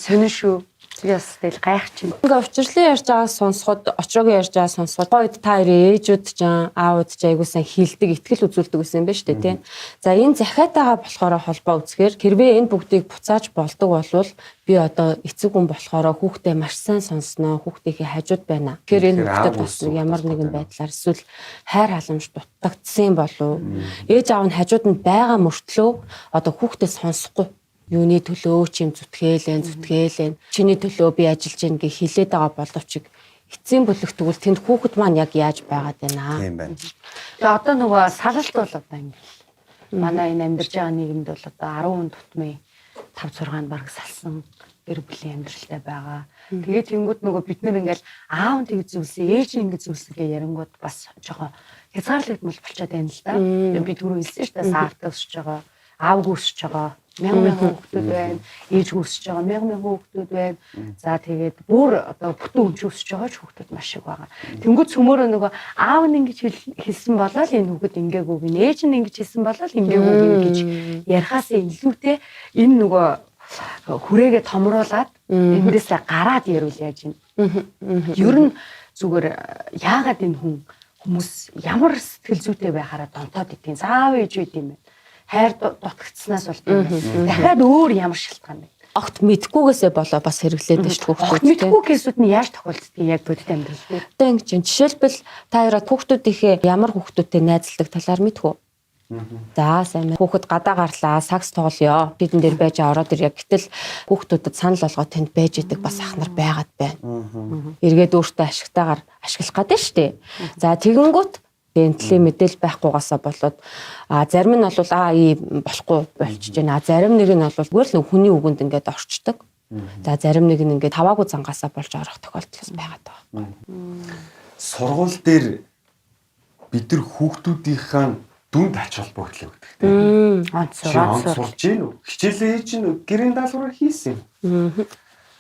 Сонин шүү. Тэгээс тэгэл гайх чинь. Ингээ учирлын ярьж байгаа сонсоход, очроогийн ярьж байгаа сонсоход гойд та хоёрын ээжүүд ч аауд ч айгуу сайн хилдэг, итгэл үзүүлдэг гэсэн юм байна шүү дээ, тий. За энэ захиатайгаа болохоор холбоо үзэхээр хэрвээ энэ бүгдийг буцааж болдог болвол би одоо эцэг хүн болохоор хүүхдээ маш сайн сонсноо, хүүхдийнхээ хажууд байна. Тэгэхээр энэ хүүхдэд бас ямар нэгэн байдлаар эсвэл хайр халамж дутагдсан болов. Ээж аав нь хажууд нь байгаа мөртлөө одоо хүүхдээ сонсохгүй юуны төлөө чим зүтгээлэн зүтгээлэн чиний төлөө би ажиллаж гин гэж хилээд байгаа боловч эцсийн бүлэг тэгвэл тэнд хүүхэд маань яг яаж байгаад байна. Тийм байна. Тэгээ одоо нөгөө салалт бол одоо ингээл манай энэ амьдарч байгаа нийгэмд бол одоо 10 хүн тутмын 5 6-нд бараг салсан гэр бүлийн амьдралтай байгаа. Тэгээд тэнгууд нөгөө бид нэр ингээл аав нь тэгж зүйлсэн, ээж нь ингэж зүйлсэн гэж ярингууд бас жоохон хязгаарлагдмал болчиход байна л да. Би түрүү хэлсэн шүү дээ, саартай өсөж байгаа, аавгүй өсөж байгаа мянган мянган хүүхдүүд байна, ээжгүй өсөж байгаа мянган мянган хүүхдүүд байна. За тэгээд бүр одоо бүтэн өмч өсөж байгаа ч хүүхдүүд маш их байгаа. Тэнгүүд цөмөөрөө нөгөө аав нь ингэж хэлсэн болоо л энэ хүүхэд ингээгүй гин, ээж нь ингэж хэлсэн болоо л ингээгүй гин гэж ярихаасаа илүүтэй энэ нөгөө хүрээгээ томруулад эндээсээ гараад ярил яаж юм. Ер нь зүгээр яагаад энэ хүн хүмүүс ямар сэтгэл зүйтэй байхаараа донтоод идэх юм. Заав ээж байд юм байна. Хайр дутагдсанаас болт юм байна. Дахиад өөр ямар шалтгаан бэ? Огт мэдхгүйгээсээ болоо бас хэрэглээд байна шүү дээ Огт мэдхгүй кейсүүд нь яаж тохиолддог яг бодит амьдрал дээр. Одоо ингэ чинь жишээлбэл та хоёроо хүүхдүүдийнхээ ямар хүүхдүүдтэй найзалдаг талаар мэдхүү. За сайн байна. Хүүхэд гадаа гарлаа, сакс тоглоё. Тэдэн дээр байж ороод ирье. Гэтэл хүүхдүүдэд санал болгоо тэнд байж идэг бас ах нар байгаад байна. Эргээд өөртөө ашигтайгаар ашиглах гэдэг шүү дээ. За тэгэнгүүт энэ төлөв мэдээлэл байхгүйгаасаа болоод зарим нь бол ийм болохгүй болчихж байна. Зарим нэг нь бол зүгээр л хүний үгэнд ингээд орчдөг. За зарим нэг нь ингээд таваагүй зангаасаа болж орох тохиолдол бас байгаад байгаа. Сургууль дээр бид нар хүүхдүүдийнхээ дүнд ач холбогдол өгдөг тийм. Онц сурж гин үү? Хичээлээ хийж гин үү? Гэрийн даалгавраар хийсэн юм.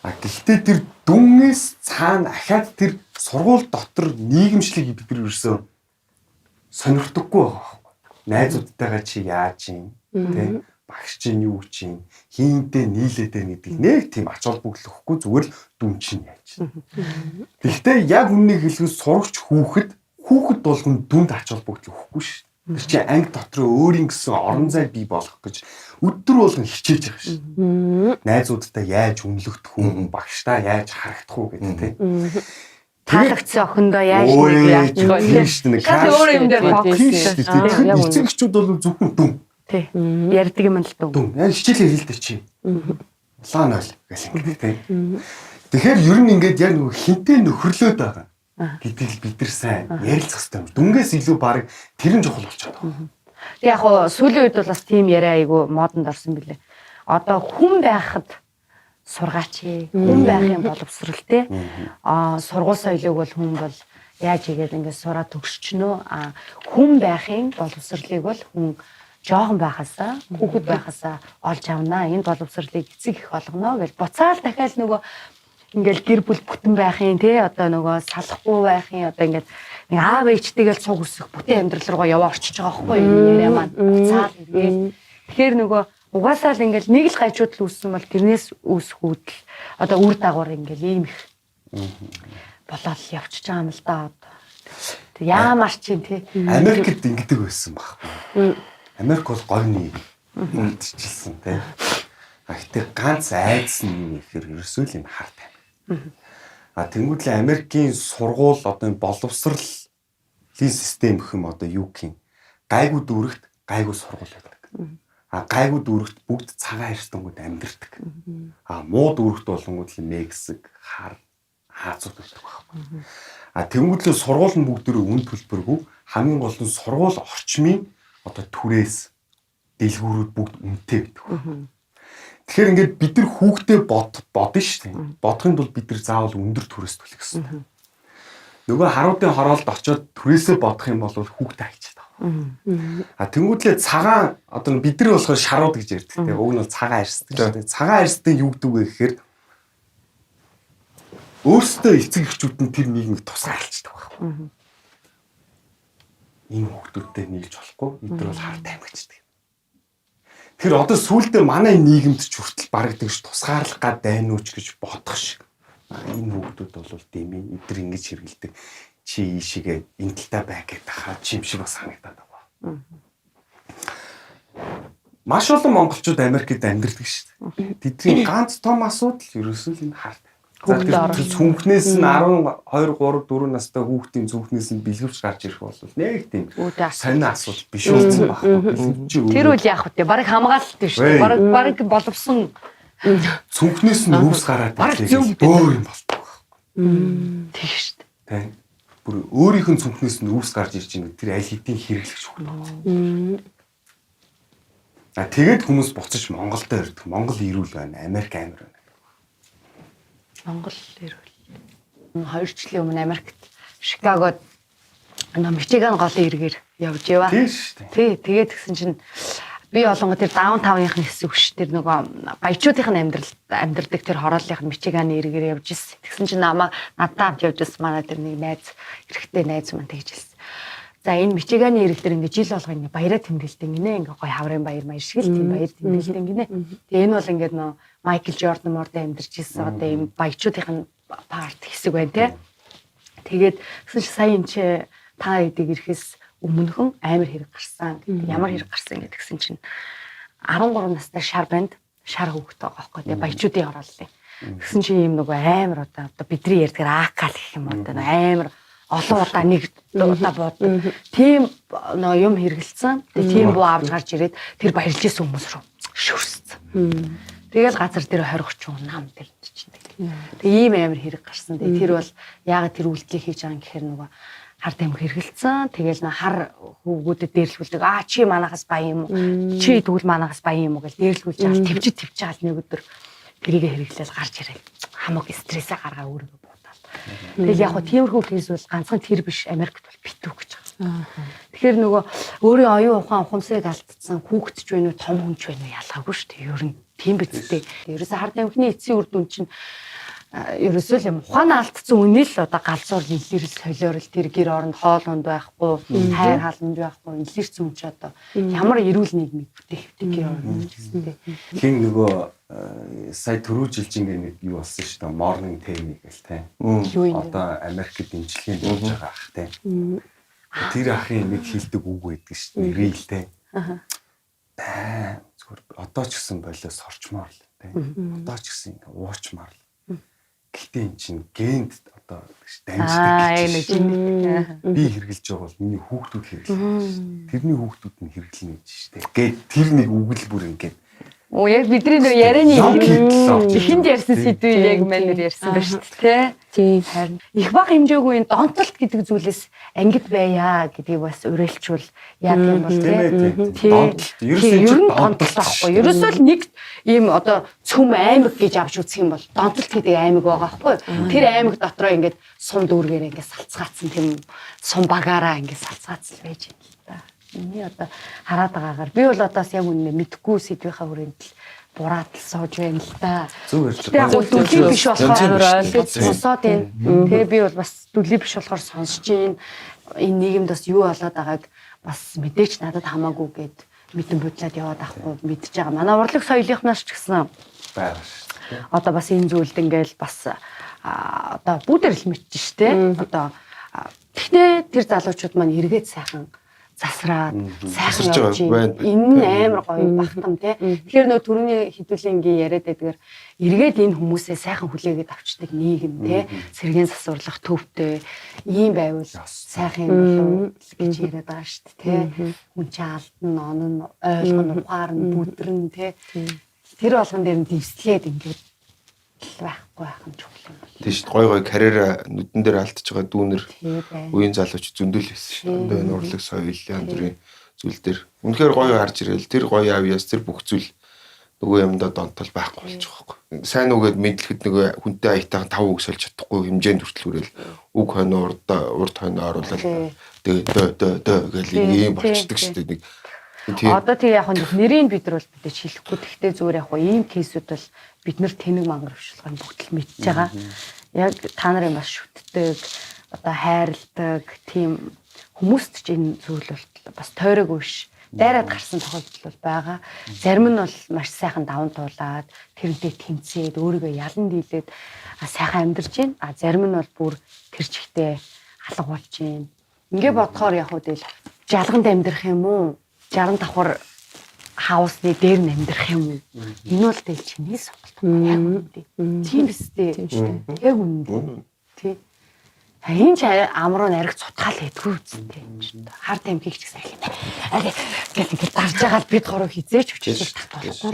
А гэхдээ тэр дүнээс цаана ахаад тэр сургууль дотор нийгэмшлиг бид нар ерөөсөө сонирхдаггүй байгаа байхгүй. Найзуудтайгаа чи яаж юм? Тэ? Багш чинь юу гэж юм? Хийнтэй нийлээд байна гэдэг нэг тийм ач холбогдол өгөхгүй зүгээр л дүн чинь яаж. Гэхдээ яг үннийг хэлэхэд сурагч хүүхэд хүүхэд болгон дүнд ач холбогдол өгөхгүй шүү. Тэр чинь анги дотор өөрийн гэсэн орон зай бий болгох гэж өдөр болгон хичээж байгаа шүү. Найзуудтай яаж үнэлэгдэх үү, багштай яаж харагдах уу гэдэг тийм. Таалагдсан охиндоо яаж нэг яаж вэ? Тийм шүү дээ. Шал өөр юм дээр фокус шүү дээ. Эцэг эхчүүд бол зөвхөн дүн. Тий. Ярьдаг юм л дүн. Дүн. Яг хичээлээ хэлдэг чи. Улаан ойл гэх юм тий. Тэгэхээр ер нь ингээд яг нөгөө хинтээ нөхөрлөөд байгаа гэдгийг бид нар сайн ярилцах хэрэгтэй юм. Дүнгээс илүү баг тэр нь чухал болчиход байгаа. Тэг яг хуу сүүлийн үед бол бас тийм яриа айгу модонд орсон билээ. Одоо хүн байхад сургаач ээ. Хүн байх юм боловсрал те. Аа сургууль соёлыг бол хүн бол яаж игээд ингээд сураа төгсчнөө. Аа хүн байхын боловсролыг бол хүн жоохон байхасаа хүүхэд байхасаа олж авнаа. Энэ боловсролыг эцэг их олгоно гэж буцаал дахиад нөгөө ингээл гэр бүл бүтэн байхын тий одоо нөгөө салахгүй байхын одоо ингээд нэг аав ээжтэйгээл цуг өсөх бүтэн амьдрал руугаа яваа орчиж байгаа байхгүй юу яриа маань буцаал эргээл. Тэгэхээр нөгөө угаасаа л ингээл нэг л гажууд л үүссэн бол тэрнээс үүсэх үүдэл одоо үр дагавар ингээл ийм их болоод явчихж байгаа юм л да одоо. Тэг яамар чинь тий. Америкт ингэдэг байсан байхгүй. Америк бол говь нэг урдчилсан тий. А гэтээ ганц айдас нь юу гэхээр ерөөсөө л юм хар тамхи. А тэнгуүтлээ Америкийн сургууль одоо энэ боловсролын систем гэх юм одоо юу гэх юм гайгүй дүүрэгт гайгүй сургууль байдаг. А гайгүй дүүрэгт бүгд цагаан арьстангууд амьдардаг. А муу дүүрэгт болонгууд л Мексик, хар, хаазууд байдаг байхгүй. А тэнгуүтлээ сургууль нь бүгдөө үн төлбөргүй хамгийн гол нь сургууль орчмын одоо түрээс дэлгүүрүүд бүгд үнэтэй байдаг. Тэгэхээр ингээд бид нар хүүхдээ бодно шүү дээ. Бодохын тулд бид нар заавал өндөр түрээс төлөх ёстой. Нөгөө харуудын хороолд очиод түрээсээ бодох юм бол хүүхдээ хайчаад байгаа. А тэнгуүтлээ цагаан одоо бид нар болохоор шарууд гэж ярьдаг тийм. Уг нь бол цагаан арьсдаг шүү дээ. Цагаан арьсдын юу гэдэг вэ гэхээр өөрсдөө эцэг эхчүүд нь тэр нийгмийг тусгаарлцдаг байхгүй. Энэ хүүхдүүдтэй нийлж болохгүй. Эдгээр бол хар тамхичдаг. Тэр одоо сүүлдээ манай нийгэмд ч хүртэл бараг тэгш тусгаарлах гад дайнууч гэж бодох шиг. Энэ хүүхдүүд бол дэмий эдгээр ингэж хэрэгэлдэг. Чи ийшээгээ энэ талдаа бай гэдэг хаа чи юм шиг бас санагдаад байгаа. Маш олон монголчууд Америкт амьдардаг шүү дээ. Тэдний ганц том асуудал ерөөсөө л энэ хар. За тэр цүнхнээс нь 12 3 4 настай хүүхдийн цүнхнээс нь бэлгэвч гарч ирэх бол нэг тийм сонин асуудал биш болсон байхгүй. Тэр үл яах вэ? Бараг хамгаалалт биш үү? Бараг боловсон цүнхнээс нь өвс гараад ирлээ. Өөр юм болдог байхгүй. Тэг шүү дээ. Тэ. Бүр өөрийнх нь цүнхнээс нь өвс гарч ирж байна. Тэр аль хэдийн хэрэглэгч хүүхд. А тэгээд хүмүүс буцаж Монголд ирдэг. Монгол ирүүл байна. Америк амар байна. Монгол ирүүл. 2 жилийн өмнө Америкт Шикагод Мичиган голын эргээр явж яваа. Тийм шүү дээ. Тий, тэгээд тэгсэн чинь би олонгоо тэр даунтаунынх нь хэсэг хөш тэр нөгөө баячуудынх нь амьдрал амьдардаг тэр хорооллынх нь Мичиганы эргээр явж ирсэн. Тэгсэн чинь намаа надтай хамт явж ирсэн манай тэр нэг найз эрэгтэй найз маань тэгж хэлсэн. За энэ Мичиганы эрэг дээр ингээ жил болго ингээ баяраа тэмдэглэдэг гинэ ингээ гой хаврын баяр маяр шиг л тийм баяр тэмдэглэдэг гинэ. Тэгээ энэ бол ингээ нөө Майкл Жордан мордон амьдарч ирсэн одоо ийм баячуудынх нь парт хэсэг байна те. Тэгээд тэгсэн чи сая энэ чи та хэдийг ирэхээс өмнөхөн амар хэрэг гарсан. Ямар хэрэг гарсан гэдгсэн чинь 13 настай шар банд шар хүүхэд байгаа байхгүй те баячуудын хорооллын. Тэгсэн чинь ийм нөгөө амар одоо бидний ярьдгаар аакал гэх юм одоо амар олон удаа нэг удаа бууддаг. Тийм нөө юм хэрэгэлсэн. Тэгээ тийм буу авч гарч ирээд тэр баярлж исэн хүмүүс рүү шүрсцэн. Тэгэл газар дээр 20 30 нам тэр чинь. Тэгээ ийм амар хэрэг гарсан. Тэгээ тэр бол яагаад тэр үйлдэлийг хийж байгаа юм гэхээр нөгөө хар тамхи хэрэгэлсэн. Тэгэл нөө хар хөвгүүдэд дээрлэхүүлдэг. Аа чи манахаас баян юм уу? Чи тэгвэл манахаас баян юм уу гэж дээрлэхүүлж байгаа. Твчид твч байгаа нэг өдөр тэрийг хэрэглээл гарч ирээ. Хамаг стрессээ гаргаа өөрийгөө буудаал. Тэгэл яг хөө тиймэрхүү кейс бол ганцхан тэр биш Америкт бол битүү гэж байгаа. Тэгэхээр нөгөө өөрийн оюун ухаан ухамсарыг алдсан хүүхэд ч байна уу том хүн ч байна уу ялгаагүй шүү дээ. Ер нь тийм биз дээ. Ерөөсө хар тамхины эцсийн үр дүн чинь Ерөөсөө л юм ухаан алдсан үний л одоо галзуур илэрэл солиорл тэр гэр оронд хоол унд байхгүй, хайр халамж байхгүй, илэрсэн хүн чи одоо ямар эрүүл нийгмийг бүтээх вэ гэр оронд ч гэсэн тий. Хин нөгөө сая түрүү жилжингээ нэг юу болсон шүү дээ. Morning Tammy гэл те. Юу юм бэ? Одоо Америкт имчилгээнд явж байгаа ах те. Тэр ахын нэг хэлдэг үг байдаг шүү дээ. Рил те. Аа зүгээр одоо ч гэсэн болиос орчмоор л те. Одоо ч гэсэн ингээ уурчмаар л. Гэтэ эн чинь генд одоо дамждаг Аа гэж яг нэг шүү дээ. юм. Би хэрглэж байгаа бол миний хүүхдүүд хэрэглэнэ гэж шүү дээ. Тэрний хүүхдүүд нь хэрэглэнэ гэж шүү дээ. Гэт тэр нэг үг л бүр ингээд Оо яг бидний нөө ярианы Лог хэдлээ орж ирж ихэнд ярьсан байгаа. сэдвийг яг манер ярьсан байна шүү дээ тий. Тийм. Харин их бага хэмжээгүй энэ донтолт гэдэг зүйлээс ангид байя гэдгийг бас уриалчвал яа гэм бол Тийм ээ, тий. тийм. Тий. Донтолт. Ерөөсөө Тий, энэ ер чинь нь донтолт донтолт байхгүй. шүү дээ. Ерөөсөө л нэг ийм одоо цөм аймаг гэж авч үзэх юм бол донтолт гэдэг аймаг байгаа байхгүй юу? Тэр аймаг дотроо ингээд сум дүүргээр ингээд салцгаацсан тийм сум багаараа ингээд салцгаацсан байж байна л та. Миний одоо хараад байгаагаар би бол одоо бас яг үнэ мэдхгүй сэдвийнхаа хүрээнд л бураатал сууж байна л та. Зөв ярьж Гэтэ яг гоо дүлий биш болохоор Зөв, зөв. сонсоод байна. Тэгээ би бол бас дүлий биш болохоор сонсож байна. Энэ нийгэмд бас юу болоод байгааг бас мэдээч надад хамаагүй гэд мэдэн будлаад яваад ахгүй мэдж байгаа. Манай урлаг соёлынхнаас ч гэсэн байгаа шүү дээ. одоо бас энэ зүйлд ингээл бас одоо бүгдээр л мэдчих штэ. Одоо гэхдээ тэр залуучууд маань эргээд сайхан засраад сайхан Засарч явж байгаа байна. байна. Энэ нь амар гоё багтам те. Тэгэхээр нөө түрүүний хэдүүлэн ингээ яриад байдгаар эргээд энэ хүмүүсээ сайхан хүлээгээд авчдаг нийгэм те. Сэргийн засварлах төвтэй ийм байвал сайхан юм болов гэж яриад байгаа шүү дээ те. Хүн чинь алдна, онно, ойлгоно, ухаарна, бүдрэн те. Тэр болгон дээр нь дивслээд ингээд л байхгүй байх нь чухал юм бол. Тийм шүү дээ. Гой гой карьераа нүдэн дээр алдчихж байгаа дүүнер Тий байна. үеийн залууч зөндөл байсан шүү дээ. Одоо энэ урлаг соёл янз бүрийн зүйл дээр. Үнэхээр гоё харж ирэл тэр гоё авьяас тэр бүх зүйл нөгөө юмдаа донтол байхгүй болчих واخгүй. Сайн үгээд мэдлэхэд нөгөө хүнтэй аятайхан тав үг сольж чадахгүй хэмжээнд хүртэл хүрээл үг хойно урд урд хойно оруулаад тэгээ дөө дөө дөө гэл ийм болчдөг шүү дээ. Нэг тийм Одоо тэгээ яг нэг нэрийг бид нар бол мэдээж хэлэхгүй. Гэхдээ зүгээр яг ийм кейсүүд бол бид нар тэнэг мангар хөшөлгөөн бүгд л мэдж байгаа. Яг та нарын бас шүтдэг, одоо хайрладаг тийм хүмүүст ч энэ зүйл бол бас тойрог биш. Дайраад гарсан тохиолдол бол байгаа. Зарим нь бол маш сайхан даван туулаад тэрнтэй тэмцээд өөрийгөө ялан дийлээд сайхан амьдарч байна. А зарим нь бол бүр тэр чигтээ алга болж байна. Ингээ бодохоор яг хөө тэгэл жалганд амьдрах юм уу? 60 давхар хаусны дээр нь амьдрах юм уу? Энэ бол тэгэл чиний сонголт. Яг үнэндээ. Тийм биз дээ. Тийм шүү дээ. Яг үнэндээ. Тий. Энэ ч амруу нариг цутгаал хэдгүй үсттэй юм чинь. Хар тамхиг ч гэсэн аль гэл ингээд дарж байгаа л бид гурав хизээч хүчлээ татвахгүй.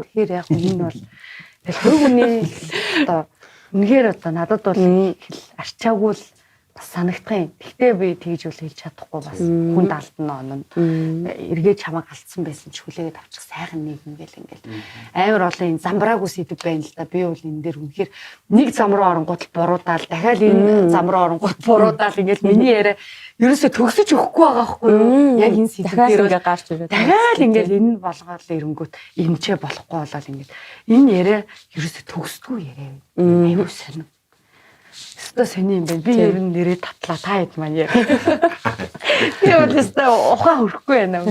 Тэгэхээр яг энэ бол тэгэл хувь хүний одоо үнэхээр одоо надад бол хэл арчаагүй л бас санагдах юм. Гэхдээ би тэгж үл хэлж чадахгүй бас хүнд алдна онно. Эргээд чамайг алдсан байсан ч хүлээгээд авчих сайхан нийгэм гэл ингээл амар олон энэ замбраагүй сэдв байна л да. Би бол энэ дээр үнэхээр нэг зам руу оронгууд л буруудаал дахиад энэ зам руу оронгууд буруудаал ингээл миний яриа ерөөсө төгсөж өгөхгүй байгаа байхгүй юу? Яг энэ сэдв Дахиад дээр бол ингээ гарч ирээд. дахиад ингээл энэ болгоол ирэнгүүт энэ ч болохгүй болол ингээл энэ яриа ерөөсө төгсдгүй яриа юм. Айгуу сонин. Өстө сони юм байна. Би ер нь нэрээ татлаа та хэд маань яа. Би бол өстө ухаан хөрөхгүй байна.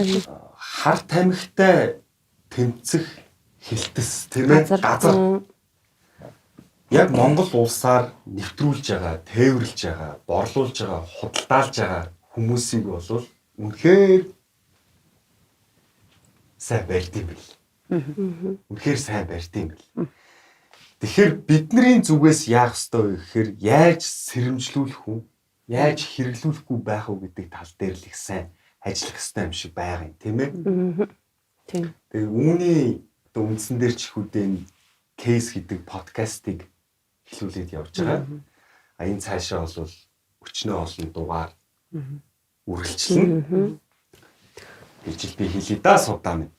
Хар тамхитай тэмцэх хилтэс тийм ээ газар. Яг Монгол улсаар нэвтрүүлж байгаа, тээвэрлж байгаа, борлуулж байгаа, худалдаалж байгаа хүмүүсийг болвол үнэхээр сайн барьд юм бэл. Үнэхээр сайн барьд юм бэл. Тэгэхээр бидний зүгээс яах ёстой вэ гэхээр яаж сэрэмжлүүлэх үү, яаж хэрэглүүлэхгүй байх уу гэдэг тал дээр л их сайн ажиллах ёстой юм шиг байгаа юм, тийм ээ? Тийм. Тэгээ үүний одоо үндсэн дээр ч их үдэ энэ кейс гэдэг подкастыг эхлүүлээд явж байгаа. А энэ цаашаа бол өчнөө олон дугаар үргэлжлэнэ. Гэж л би хэлье да судаа минь.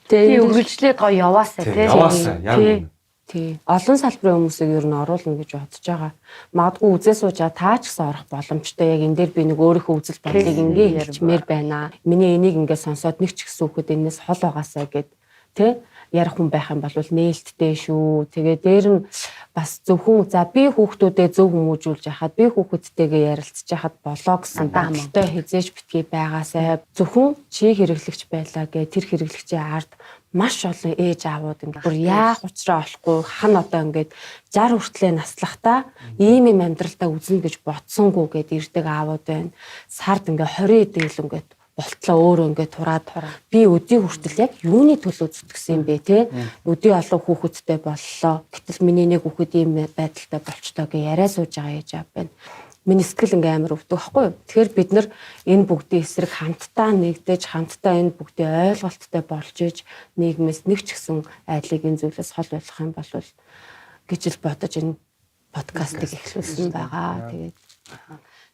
Тий Тэгээ үргэлжлээд гоё яваасаа тий. Яваасаа яг Тий. үнэ. Тий. Олон салбарын хүмүүсийг ер нь оруулна гэж бодож байгаа. Магадгүй үзээ сууж байгаа та ч гэсэн орох боломжтой. Яг энэ дээр би нэг өөрийнхөө үзэл бодлыг ингээ хэлчмээр байна. Миний энийг ингээ сонсоод нэг ч гэсэн хүүхэд энэс хол байгаасаа гэд тий. ярих хүн байх юм бол нээлттэй шүү. Тэгээ дээр нь бас зөвхөн за би хүүхдүүдээ зөв хүмүүжүүлж яхад би хүүхэдтэйгээ ярилцж яхад болоо гэсэн бодолтой хизээж битгий байгаасай. Зөвхөн чи хэрэглэгч байлаа гэ тэр хэрэглэгчийн ард маш олон ээж аавууд ингээд бүр яах учраа олохгүй хан одоо ингээд 60 хүртлээ наслахтаа ийм юм амьдралдаа үзнэ гэж бодсонгүй гэд ирдэг аавууд байна. Сард ингээд 20 эдэл ингээд болтлоо өөрөө ингээд тураад би өдий хүртэл яг юуны төлөө зүтгэсэн юм бэ те, өдий олон хүүхэдтэй боллоо, гэтэл миний нэг хүүхэд ийм байдалтай болчлоо гэж яриа сууж байгаа ээж аав байна. Миний сэтгэл ингээ амар өвдөг байхгүй юу. Тэгэхээр бид нар энэ бүгдийн эсрэг хамтдаа нэгдэж, хамтдаа энэ бүгдийн ойлголттой болж иж нийгмээс нэг ч гэсэн айдлыг энэ зүйлээс хол болох юм бол гэж л бодож энэ подкастыг эхлүүлсэн байгаа. Тэгээд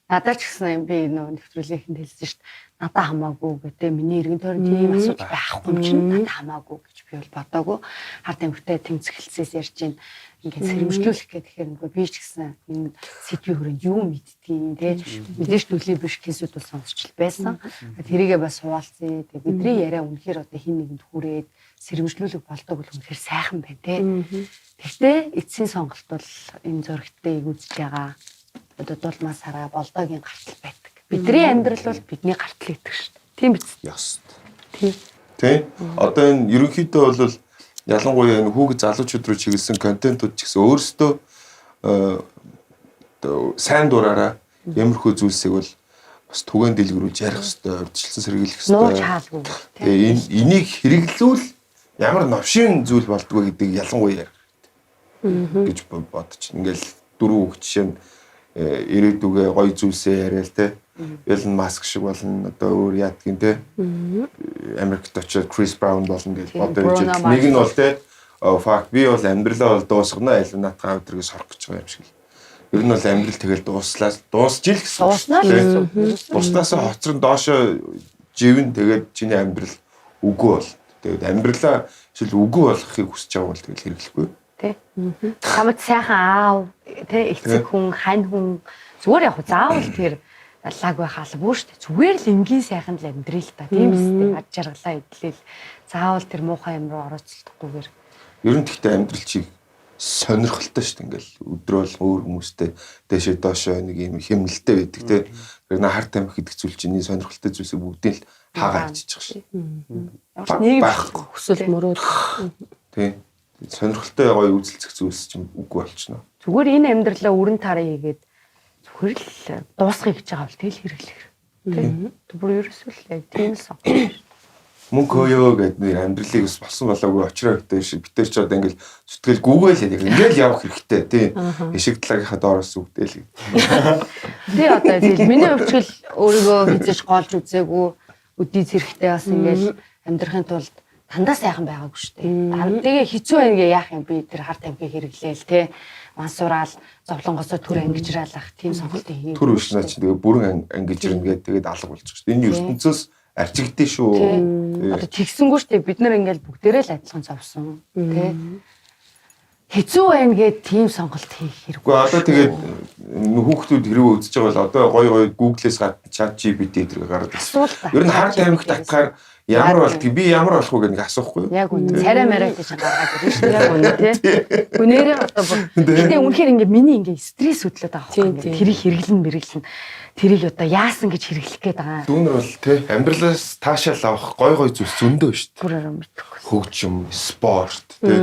надад ч гэсэн би нөө нэвтрүүлгийнхэнд хэлсэн шүү дээ. Надаа хамаагүй гэдэг. Миний эргэн тойронд тийм асуудал байхгүй юм чинь надад хамаагүй гэж би бол бодоагүй. Хар тамхитай тэмцэхэлцээс ярьж байна. Ингээд сэрэмжлүүлэх гэх тэгэхээр нөгөө би ч гэсэн энэ сэдвийн хүрээнд юу мэддгийг те мэдээж төлөв биш кейсүүд бол сонсч л байсан. Тэрийгээ бас хуваалцъя. Тэгээ бидний яриа үнэхээр одоо хин нэгэнд хүрээд сэрэмжлүүлэх болдог бол үнэхээр сайхан байна те. Гэхдээ эцсийн сонголт бол энэ зөрөгтэй үзэж байгаа одоо дулмаа сараа болдоогийн гартал байдаг. Бидний амьдрал бол бидний гартал гэдэг шүү дээ. Тийм биз? Ёст. Тийм. Тэ? Одоо энэ ерөнхийдөө бол ялангуяа энэ хүүхэд залуучууд руу чиглэсэн контентууд ч гэсэн өөрсдөө одоо сайн дураараа ямархуу зүйлсийг бол бас түгээн дэлгэрүүлж ярих хэвээр, урьдчилсан сэргийлэх Нууж хэвээр. хаалгүй. Тэгээ энэ энийг хэрэглүүл ямар новшин зүйл болдгоо гэдгийг ялангуяа ярих хэрэгтэй гэж бодож. Ингээл дөрөв үг жишээ нь ирээдүгээ гоё зүйлсээ яриа л те. Elon Musk шиг болно, одоо өөр яадгийн те. Америкт очиод Chris Brown болно гэж бодож Bruno ижил. Нэг нь бол те fuck би бол амьдралаа бол дуусгана, Альвинатгаа өдрөг сорох гэж байгаа юм шиг л. Ер нь бол амьдрал тэгэл дууслаа дуусч ил гэсэн. үг Дууснаа л шүү дээ. гэсэн үг. Бусдаасаа хоцрон доошо живэн тэгээд чиний амьдрал үгүй бол. Тэгээд амьдралаа эсвэл үгүй болохыг хүсэж байгаа бол тэгэл хэрэглэхгүй. Тэ. Чамд сайхан аав, тэ эцэг хүн, хань хүн зүгээр яг заавал тэр лаг байх албагүй шүү дээ. Зүгээр л энгийн сайхан л амьдрий л та. Тийм биз дээ. Ад жаргалаа идлээл. Заавал тэр муухай юм руу орооцолдохгүйгээр. Ер нь тэгтээ амьдрал чиг сонирхолтой шүү дээ. Ингээл өдрөө бол өөр хүмүүстэй дээшээ доошоо нэг юм хэмнэлтэй байдаг те. Тэр наа хар тамхи гэдэг зүйл чинь энэ сонирхолтой зүйлсийг бүгдийг л хаагаа ичиж байгаа шүү. Ямар ч нийгэм Байхгүй. хүсэл мөрөөд Тий. Сонирхолтой гоё үзэлцэх зүйлс чинь үгүй болчихно. Зүгээр энэ амьдралаа өрн тараа хийгээд зүгээр л дуусгах гэж байгаа бол тэгэл хэрэглэх. Тэ. Бүр ерөөсөө л яг тийм л сонголт. Мөнгө хөөё гэдэг нэр амьдралыг бас болсон болоогүй очроо гэдэг шиг бид тэр ч одоо ингээл зүтгэл гүгээл яг ингээл явах хэрэгтэй тий. Ишиг талаагийнхаа доороос үгдээл. Тий одоо тэгэл миний хувьд ч л өөрийгөө хизээж голж үзээгүй өдий зэрэгтэй бас ингээл амьдрахын тулд дандаа сайхан байгаагүй шүү дээ. Тэгээ хэцүү байна гэ яах юм би тэр хар тамхи хэрэглээл те мансуураал зовлонгосоо түр ангижраалах тийм сонголтыг хийгээгүй. Түр биш наа чи тэгээ бүрэн ангижирнэ гэдэг тэгээд алга болчих шүү дээ. Энэ ертөнцөөс арчигдээ шүү. Тий. Одоо тэгсэнгүү шүү дээ. Бид нар ингээл бүгдээрээ л адилхан зовсон тий. Хэцүү байна гэд тийм сонголт хийх хэрэггүй. Гэхдээ одоо тэгээд хүүхдүүд хэрвээ үзэж байгаа бол одоо гоё гоё Google-ээс гадна ChatGPT зэрэг гараад ирсэн. Асуулт. Ер нь хар тамхи татгаар ямар болдгийг би ямар болох вэ гэдэг нэг асуухгүй юу? Яг үнэ. Царай марай гэж гаргаад ирнэ шүү дээ. Яг үнэ тий. Үнээрээ одоо бүр гэтээ үнэхээр ингээ миний ингээ стресс хөдлөөд байгаа байхгүй ингээ тэрийг хэрэглэн мэргэлэн тэрийг одоо яасан гэж хэрэглэх гээд байгаа. Дүүнер бол тий амьдралаас таашаал авах гоё гоё зүйлс зөндөө шүү дээ. Бүр арай мэдэхгүй. Хөгжим, спорт тий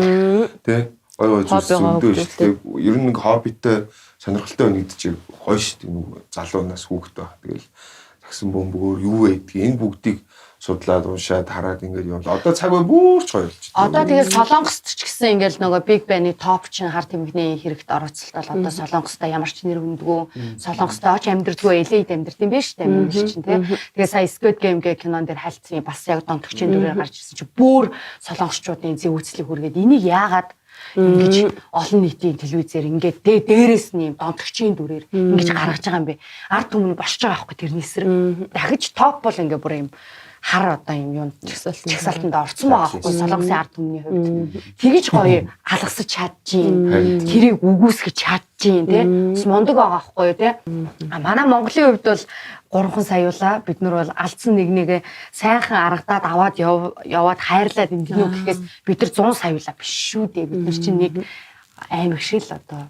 тий гоё гоё зүйлс Хоббигоо зөндөө шүү дээ. Ер нь нэг хоббитой сонирхолтой байна гэдэг чинь гоё шүү дээ. Нүг залуунаас хүүхэд байх. Тэгэл загсан бөмбөгөөр юу байдгийг энэ бүгдийг судлаад уншаад хараад ингээд явал. Одоо цаг үе бүрч гоё болчих. Одоо тэгэл Солонгост ч гэсэн ингээл нөгөө Big Bang-ы топ чинь хар тамхины хэрэгт орооцолтол одоо Солонгостой ямар ч нэр хүндгүү Солонгостой оч амьдрдгүү LA-д амьдрд юм биш үү миний чинь тий. Тэгээ сая Squid Game гэх кинон дээр хальцсан бас яг донтогчийн дүрээр гарч ирсэн чи бүр солонгосчуудын зэвүүцлийг хүргээд энийг яагаад ингэж олон нийтийн телевизээр ингээд дээрээс нь юм донтогчийн дүрээр ингэж гаргаж байгаа юм бэ. Ард түмэн босч байгаа байхгүй тэрний эсрэг. Дахиж топ бол ингээ бүр юм хар одоо юм юунд чагсаалтанд орцсон байгаа байхгүй Солонгосын ард түмний хувьд. Тэгэж гоё алгасаж чадчихээн. Тэрийг үгүйсгэж чадчихээн. чинь тий. Бас мундаг байгаа байхгүй юу тий. А манай Монголын хувьд бол 3 саяулаа бид нар бол алдсан нэг нэгэ сайхан аргадаад аваад яваад хайрлаад ингэнүү гэхээс бид нар 100 саяулаа биш шүү дээ. Бид нар чинь нэг аймаг шиг л одоо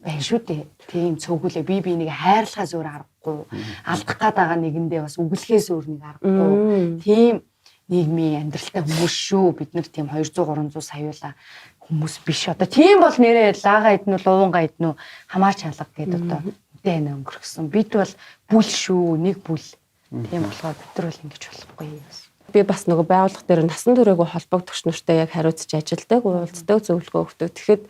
байна шүү дээ. Тийм цөөхөлээ би нэг хайрлахаас өөр аргагүй. Алдах гээд байгаа нэгэндээ бас үгэлхээс өөр нэг аргагүй. Тийм нийгмийн амьдралтай хүмүүс шүү. Бид нар тийм 200 300 саяулаа хүмүүс биш. Одоо тийм бол нэрээ лага иднүү луунга иднүү хамаач алга гээд одоо мэдээ өнгөрсөн. Бид бол бүл шүү. Нэг бүл. Тийм болохоор бид нар бол ингэж болохгүй юм. Би бас нөгөө байгууллага дээр насан туршаагүй холбогдогч нартай яг хариуцж ажилладаг, уулздаг, зөвлөгөө өгдөг. Тэгэхэд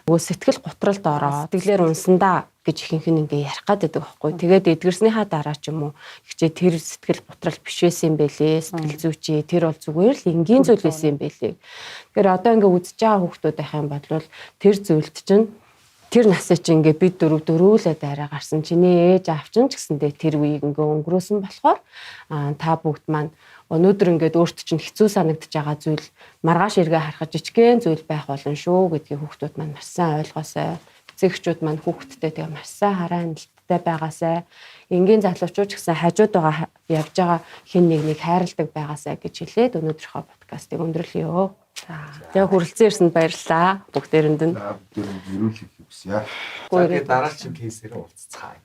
нөгөө сэтгэл гутралд ороо, сэтгэлээр унсандаа гэж ихэнх нь ингээ ярих гад байдаг байхгүй. Тэгээд эдгэрснийхаа дараа ч юм уу ихчээ тэр сэтгэл гутрал биш байсан юм бэлээ. Сэтгэл зүйчээ тэр бол зүгээр л энгийн зүйл байсан юм бэлээ. Тэгэхээр одоо ингээ үзэж байгаа хүүхдүүд байх юм бол тэр зүйлд чинь тэр насыг чинь ингээ бид дөрөв дөрөөлөө дайраа гарсан. Чиний ээж аав чинь ч гэсэндээ тэр үеийг ингээ өнгөрөөсөн болохоор та бүгд маань өнөөдөр ингээд өөрт чинь хэцүү санагдаж байгаа зүйл маргааш эргээ харахад жижигхэн зүйл байх болно шүү гэдгийг хүүхдүүд маань маш сайн ойлгоосай. Эцэг эхчүүд маань хүүхдтэй тэгээ маш сайн хараа хяналттай байгаасай. Энгийн залуучууд ч гэсэн хажууд байгаа явж байгаа хэн нэг нэг хайрладаг байгаасай гэж хэлээд өнөөдрийнхөө подкастыг өндөрлөё. За. Тэгээ хүрэлцэн ирсэнд баярлалаа бүгдээрэнд нь. Бүгдээрэнд эрүүл их хүсье. За тэгээ дараагийн кейсээр уулзцгаая.